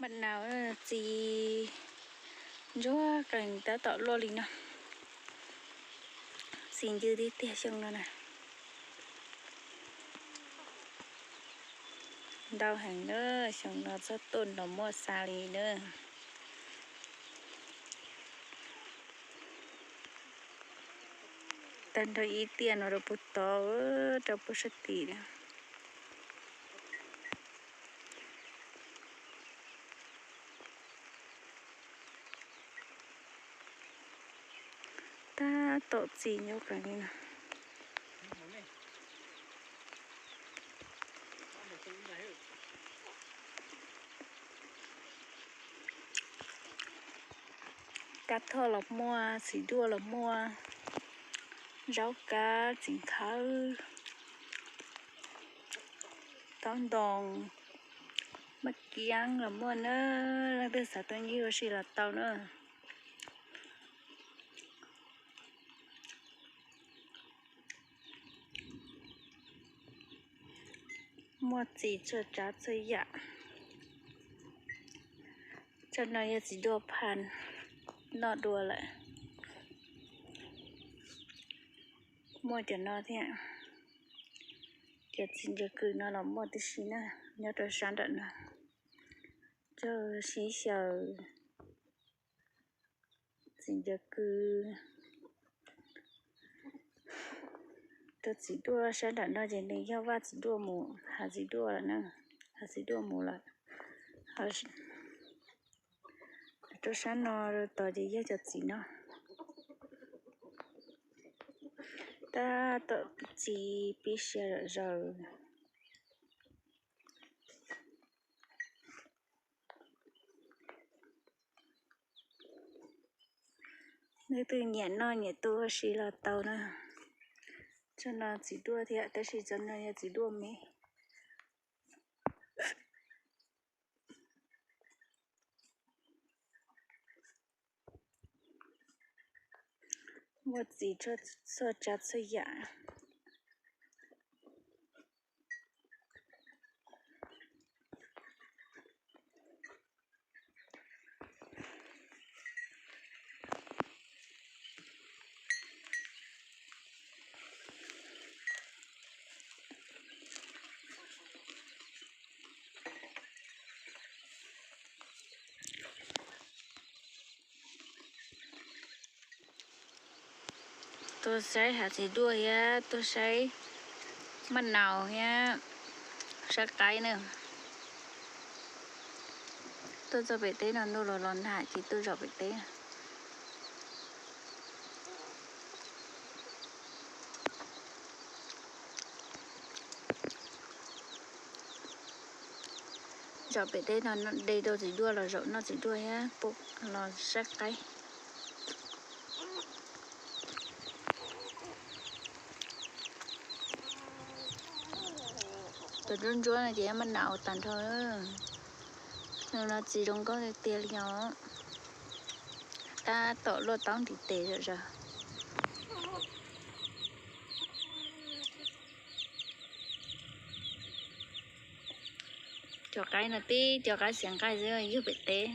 Maj nau txi ntsuag qees tab tom luaj li no. Txi ncw tiag tiag xyoo no na. Ntau heev na, xyoo no txog tuaj los muaj xa li na. Tag nrho ib tiaj no rau puag tod, rau puag sab tim na. Tab tom txi ncua qees li no. Kab thoj los muaj, txiv duaj los muaj, zaub kab, txiv nkhawb, taub ntoos, maj kiab los muaj na. Leej twg xav tuaj ncig ua si los tau na. Muaj txiv txhua tsav txhua yam. Tsob no yog txiv duaj pha noj dua lawm. Muaj cov no thiab. Cov txiv ntsaws kws no los muaj tib si na, nyob rau sab nram no. Txog sib xyaw txiv ntsaws kws rau txiv duaj sab nram no ces nws yog vaj txiv duaj mus, hav txiv duaj lawm na, hav txiv duaj mus lawm. Rau sab no rau tod ces yog cov txiv no. Tab tom txi pib sia zom zaws. Leej twg nyiam noj nyiam tu ua si los tau na. Tsob no txiv duaj thiab tab sis tsob no yog txiv duaj me. Muaj txiv txhua tsav txhua yam. Tuaj saib hav txiv duaj thiab tuaj saib maj nau thiab sab qaib na. Tuaj txog pem teb no ntuj los los nag ces tuaj zaum pem teb. Zaum pem teb no de rau txiv duaj los zaum noj txiv duaj thiab pum los saib qaib. Cov ntsuab ntsuab no ces maj nau tag nrho. Xyoo no txiv zoo nkauj tiag tiag li os. Tab tom luaj taub ntiv tes zom zaws. Cov qaib no tib cov qaib xiav nqaij xwb, yug pem teb.